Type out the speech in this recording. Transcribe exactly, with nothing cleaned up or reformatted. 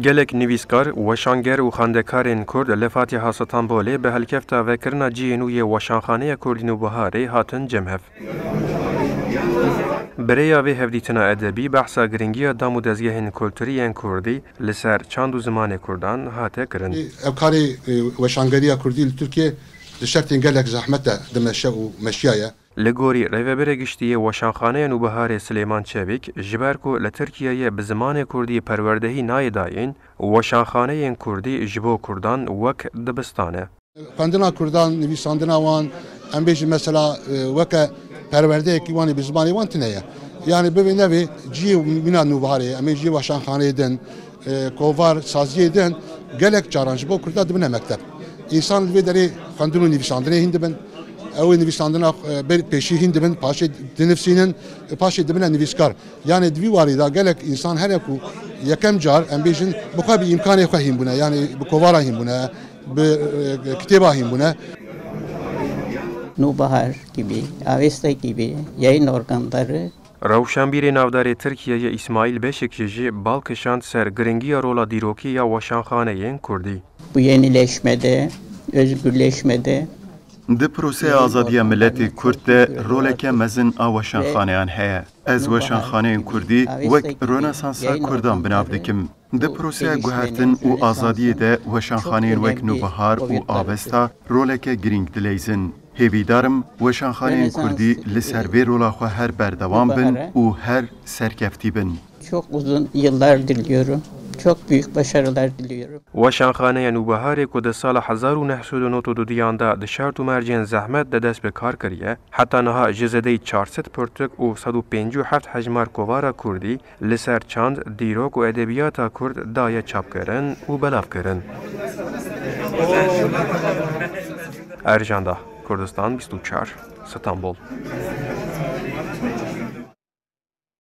Gelek nivîskar, weşanger û xwendekarên Kurd li Fatiha Stenbolê bi helkefta vekirina cihê nû yê Weşanxaneya Kurdî Nûbiharê hatin cem hev. Bi rêya vê hevdîtina edebî behsa giringiya dam û dezgehên kulturî yên Kurdî li ser çand û zimanê Kurdan hate kirin. Ev karê, e, weşangeriya Kurdî li Tirkiyê di şertên gelek zehmet de dimeşe û meşiyaye. Li gorî Rêvebirê Giştî yê Weşanxaneya Nûbiharê Silêman Çevîk, ji ber ku li Tirkiyeyê bi zimanê Kurdî perwerdehî nayê dayîn, weşanxaneyên Kurdî ji bo Kurdan wek dibistan e. Xwendina Kurdan, nivîsandina wan, em bêjin mesela, e, weke perwerdeyekî wan ê bi zimanê wan tune ye. Yani bivê nevê cihê mîna Nûbiharê, em ê cihê weşanxaneyê din, e, kovar, saziyê din gelek caran ji bo Kurda dibine mekteb. Însan li vê derê xwendin û nivîsandinê hîn dibin. Ew ê nivîsandina, e, ber pêşî hîn dibin, paşê dinivsînin, e, paşê dibine nivîskar. Yani di vî warî de gelek însan here ku yekem car, em bêjin, bi xwe bi îmkanê xwe hîn bûne, yani bi kovara hîn bûne, bi, e, kitêba hîn bûne. Nûbahar gibi, Avesta gibi yayın organları Rewşenbîrê navdarê Tirkiyeyê Îsmaîl Beşikçî jî bal kişand ser giringiya rola dîrokî ya weşanxaneyên Kurdî. Bu yenileşmede, özgürleşmede Di proseya azadiya miletê Kurd de roleke mezin a weşanxaneyan heye. Ez weşanxaneyên Kurdî wek Ronesansa Kurdan bi nav dikim. Di proseya guhertin û azadiyê de weşanxaneyên wek Nûbihar û Avesta roleke girîng dileyzin. Hêvîdar im weşanxaneyên Kurdî li ser vê rola xwe her berdewam bin û her serkeftî bin. Çok uzun yıllar diliyorum. Çok büyük başarılar diliyorum. Weşanxaneya Nûbiharê ku di sala hezar û neh sed û nod û duyan de di şert û mercên zehmet de dest bi kar kiriye, heta niha ji zêdeyî çar sed pirtûk û sed û pêncî û heft hejmar kovara Kurdî li ser çand, dîrok û edebiyata Kurd daye çapkirin û belavkirin. Ercan Dah, Kurdistan bîst û çar, Stenbol.